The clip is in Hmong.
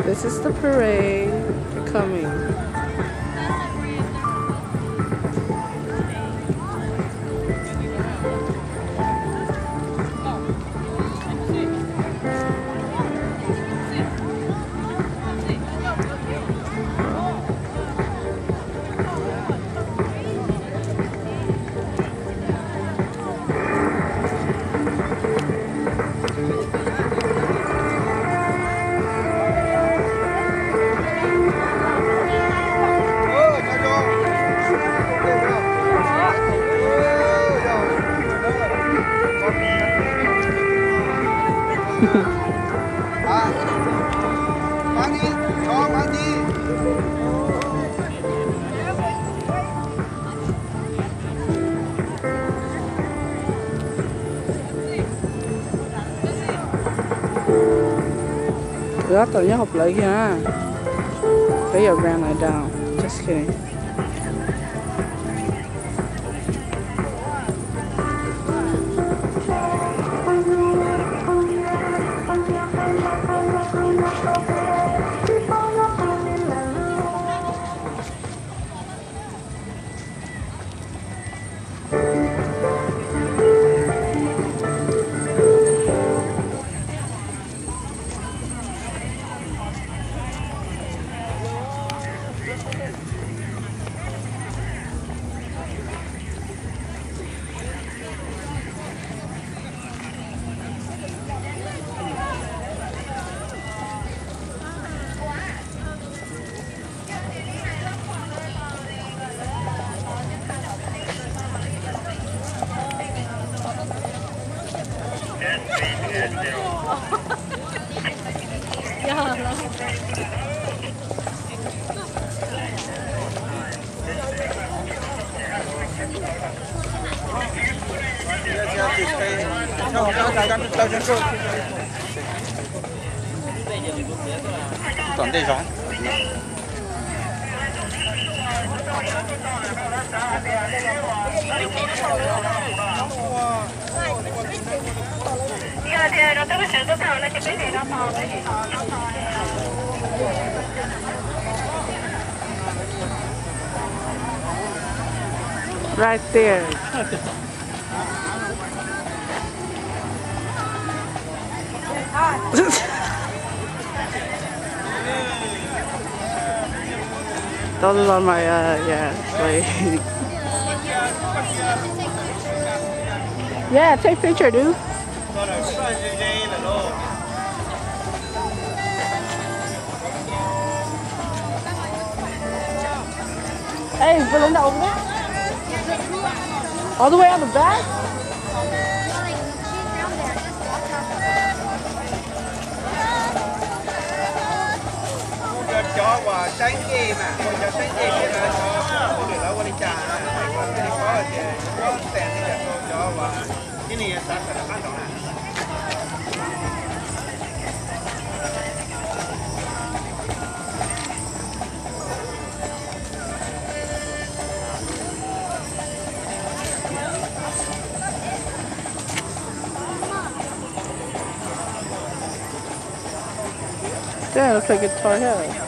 This is the parade. They're coming. Tab tom nyob hauv plawv kiag na. Peb yuav ran lawv down. Just kidding. Tom ntej zog. Right there. Those are my, uh, yeah, like, yeah, take picture, dude. Hey, Belinda, over there? All the way on the back? Cov uas saib ncej mas, cov saib ncej thiab cov ua lwm lawv ua li cas, thiaj li paub tias cov uas tib neeg xav kom rov qab nrog na. Damn, looks like guitar hero.